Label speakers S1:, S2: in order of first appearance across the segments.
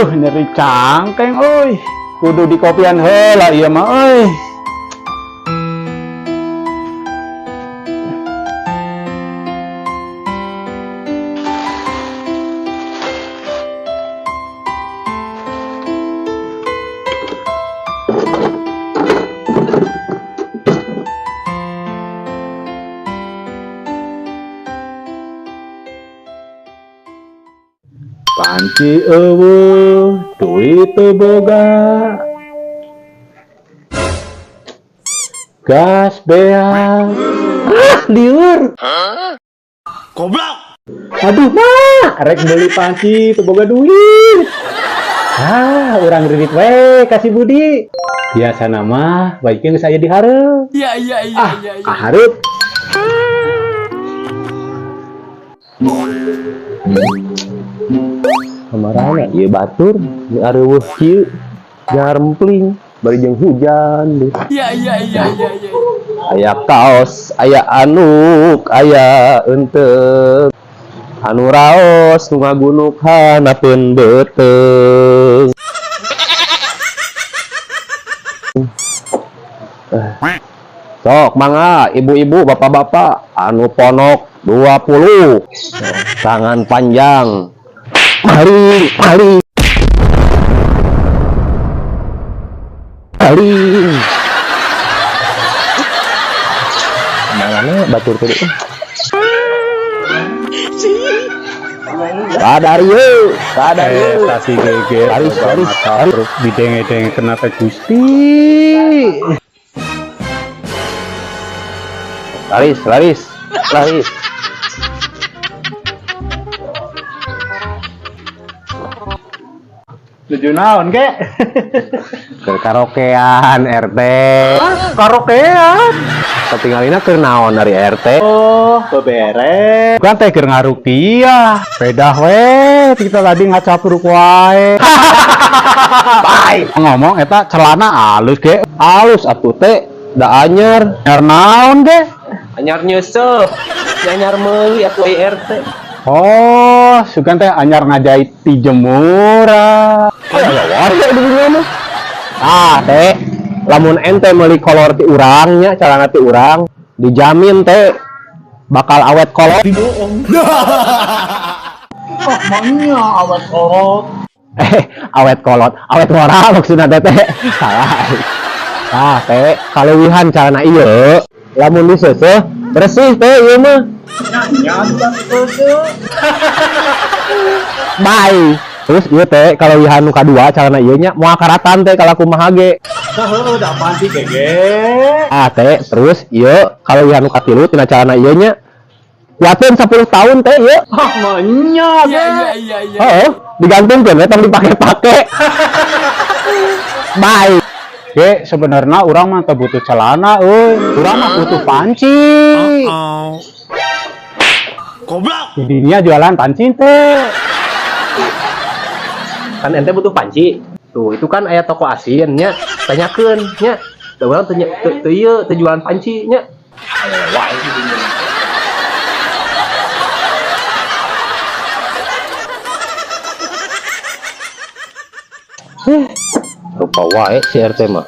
S1: Aduh, nyeri cangkeng euy. Kudu dikopian heula ieu mah euy. Panci euweuh, duit teu boga. Gas beak. Ah, lieur.
S2: Goblok.
S1: Aduh, mak, rek beli panci teu boga duit. Ah, urang kredit we ka si Budi. Biasana mah baiknya geus aya di hareup.
S2: Iya.
S1: Ah,
S2: Iya.
S1: ka hareup.
S3: Kamarana ieu batur areuweuh kieu jarempling bari jeung hujan deh.
S2: Iya.
S3: Aya kaos, aya anuk, aya enteuk. Anu raos nu ngagunuk hanapeun beuteung. Sok mangga ibu-ibu, bapak-bapak anu ponok 20 tangan panjang. Maling, maling. Maling. Mana batur tadi? Sadar yeuh, sadar yeuh.
S1: Eta si geger
S3: Laris,
S1: loba
S3: laris,
S1: mata
S3: laris.
S1: truk didenge-denge kena teh Gusti.
S3: Laris, laris, laris.
S1: Nuju naon ge?
S3: Keur karaokean RT.
S1: Karaokean.
S3: Ketinggalina keur naon dari RT?
S1: Oh, beberes. Bukan teh keur ngarukiah. Pedah we, kita tadi ngacapruk wae.
S3: Bye.
S1: Ngomong eta celana alus ge.
S3: Alus atuh teh, da anyar.
S1: Anyar naon ge?
S3: Anyar nyeuseuh, anyar meuli atuh ai RT.
S1: Oh, sugan teh anyar ngajait ti jemuran.
S3: Aya wae di dunia mah. Ah, teh, lamun ente meuli kolor ti urang nya, celana ti urang, dijamin teh bakal awet kolor.
S1: Oh, maunya awet kolot.
S3: Awet kolot, awet ngora maksudna teh teh. Salah. Ah, teh, kaleuwihan celana ieu, lamun diseuseuh bersih teh ieu mah.
S1: Nya atuh.
S3: Bye. Terus ieu teh kaleuwihan nu kadua celana ieu nya moal karatan teh kalau kumaha ge.
S1: Heuh, da apaan sih gege?
S3: Ah teh, terus ieu kaleuwihan nu katilu tina celana ieu nya kuateun 10 tahun teh ieu.
S1: Ah, maunya
S2: Iya
S1: ge.
S2: iya.
S3: Heeh, digantungkeun we tong dipake-pake. Bye.
S1: Ge, sebenarnya urang mah teu butuh celana euy. Urang mah butuh panci.
S2: Goblok.
S1: Di dinya jualan panci teh.
S3: Kan ente butuh panci. Tuh, itu kan aya toko asin nya. Tanyakeun nya. Da urang teu teu ieu teu jualan panci nya. Wae di dinya. Rupa wae si RT mah.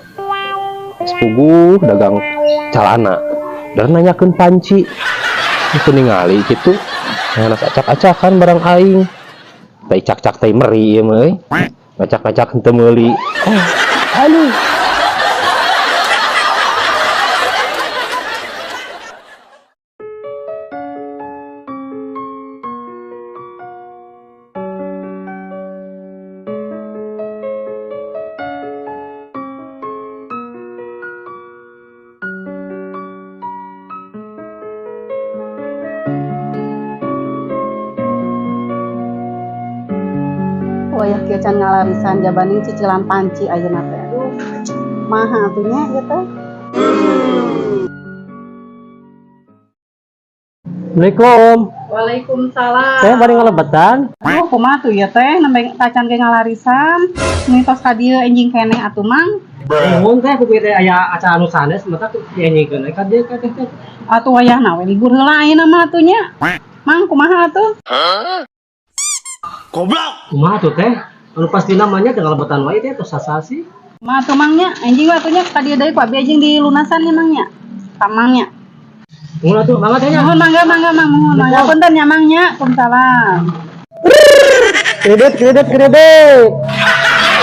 S3: Sepuguh dagang calana. Dan nanyakeun panci. Itu ningali kitu. Nganas acak-acakan barang aing. Tai cak-cak tai meri ieu mah euy. Ngacak-ngacak henteu meuli. Oh, aduh.
S4: Wayah kieu can ngalarisan jabaning cicilan panci ayeuna teh. Aduh, maha atuh nya ieu teh.
S3: Assalamualaikum.
S4: Waalaikumsalam.
S3: Saya bari ngalebetan.
S4: Aduh, kumaha tuh ieu teh nembe tacan ge ngalarisan. Meni tos ka dieu enjing keneh atuh Mang.
S5: Nuhun teh ku teh aya acara anu sanes mata dienjingkeun we ka dieu ka teh teh.
S4: Atuh wayahna we libur heula ayeuna mah atuh nya. Mang kumaha atuh?
S2: Goblok.
S5: Kumaha tuh teh? Anu pasti namanya tinggal lebetan wae teh tos sasasi.
S4: Mah atuh Mang nya, anjing we atuh nya ka dieu deui ku abi anjing dilunasan nya Mang nya. Ka Mang nya.
S5: Nuhun atuh, mangga teh nya.
S4: Nuhun mangga mangga Mang, nuhun mangga. Punten nya Mang nya, Waalaikumsalam.
S5: Kredit kredit kredit.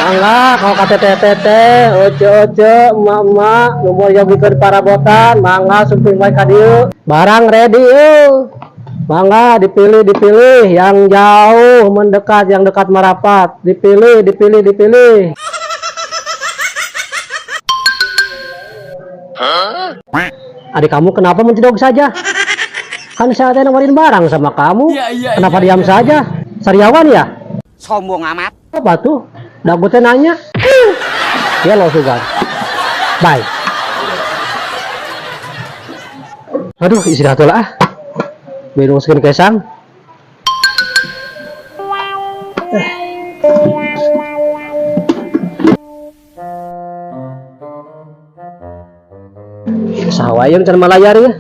S5: Mangga kalau kata teteh, oce oce, emak emak, nu moal bikeun parabotan, mangga sumping wae ka dieu. Barang ready euy. Mangga dipilih dipilih, yang jauh mendekat, yang dekat merapat, dipilih dipilih dipilih. Adik kamu kenapa mentidok saja? Kan saya teh nawarin barang sama kamu.
S2: Iya,
S5: Kenapa
S2: iya,
S5: diam
S2: iya.
S5: saja? Sariawan ya?
S6: Sombong amat.
S5: Apa tuh? Dah gue teh nanya. Dia lo suka. Bye. Aduh, istirahat lah ah. Minum sekian kesang. Sawayan can malayar ya.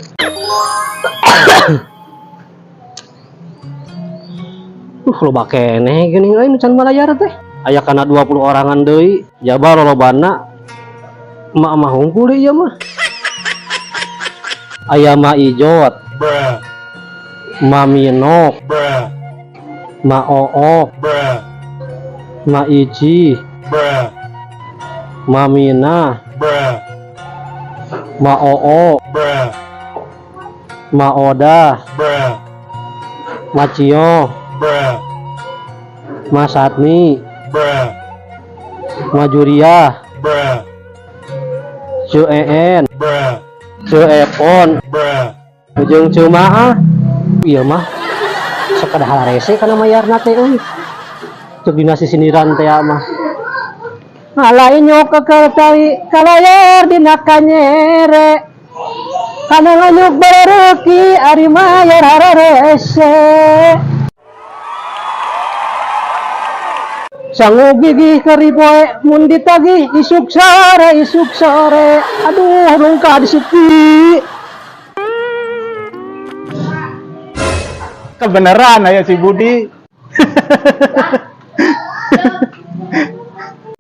S5: Loba keneh geuning euy nu can malayar teh. Aya kana 20 orangan deui, jaba lolobana emak-emak hungkul deui ieu mah. Aya Ma Ijot,
S2: Bruh.
S5: Ma Minok,
S2: Bruh.
S5: Ma Ook,
S2: Bruh.
S5: Ma Ici,
S2: Bruh.
S5: Ma Mina,
S2: Bruh.
S5: Ma Oo,
S2: Bruh.
S5: Ma Oda,
S2: Bruh.
S5: Ma Cio,
S2: Bruh.
S5: Ma Satmi,
S2: Bruh.
S5: Ma Juriah,
S2: Bruh.
S5: Cu En,
S2: Bruh.
S5: Cu Epon,
S2: Bruh.
S5: Ujung Cu Maah. Iya mah sok kada harese kana mayarna teh euy. Cuk dina sisindiran teh mah. Alai nyok ke tali kalayar dina kanyere. Kana nganyuk bareuki ari mayar hararese. Sangu gigih keripoe mun ditagih isuk sore isuk sore. Aduh lungkah disuki.
S1: Kebenaran aya si Budi.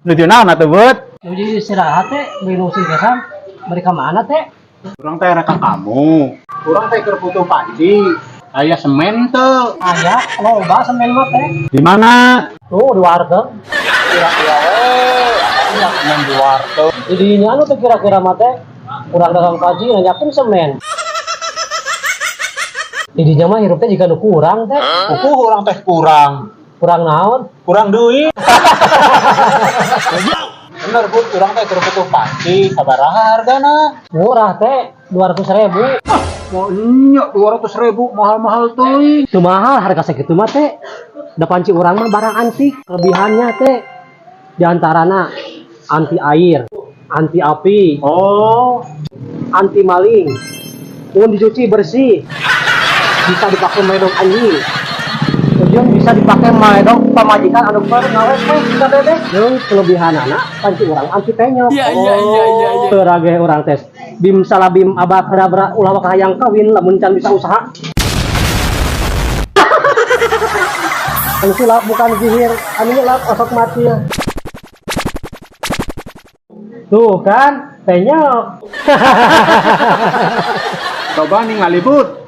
S1: Nuju naon atuh, Bud?
S5: Nuju istirahat teh, minum sing kesang. Bari ka mana teh?
S1: Urang teh rek ka kamu. Urang teh keur butuh panci. Aya semen teu.
S5: Aya, loba semen mah teh.
S1: Di mana?
S5: Tuh di warteg.
S1: Kira-kira we, aya semen di warteg.
S5: Di dinya anu teh kira-kira mah teh kurang dagang kaji nanyakeun semen. Di dinya mah hirup teh jiga nu kurang teh.
S1: Pupuh urang teh kurang.
S5: Kurang naon?
S1: Kurang duit. Bener, Bud, urang teh keur butuh panci, sabaraha hargana?
S5: Murah teh, 200.000.
S1: Ah, mau nyok 200.000 mahal-mahal teuing.
S5: Teu mahal harga sakitu mah teh. Da panci urang mah barang antik, kelebihannya teh di antarana anti air, anti api,
S1: Oh,
S5: anti maling. Mun dicuci bersih. Bisa dipakai maedong anjing. Kemudian bisa dipakai maedong pamajikan anu keur ngawes we ka bebek. Jeung kelebihanana panci urang anti penyok.
S2: Iya, iya, iya, iya, iya.
S5: Teu rage urang tes. Bim salabim abakadabra ulah waka hayang kawin lamun can bisa usaha. Anu sulap bukan sihir, anu nyelap osok mati. Tuh kan, penyok.
S1: Coba ningali, Bud.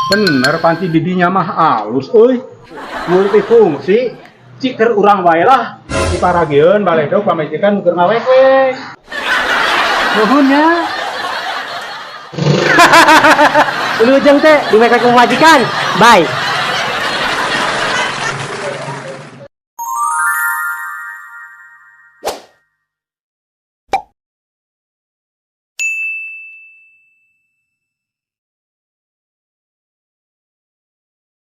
S1: Bener panci didinya mah alus euy. Multifungsi. Cik keur urang wae lah. Diparagieun baledog pamajikan keur ngawek we. Nuhun nya.
S5: Wilujeng teh diwek ku pamajikan. Bye.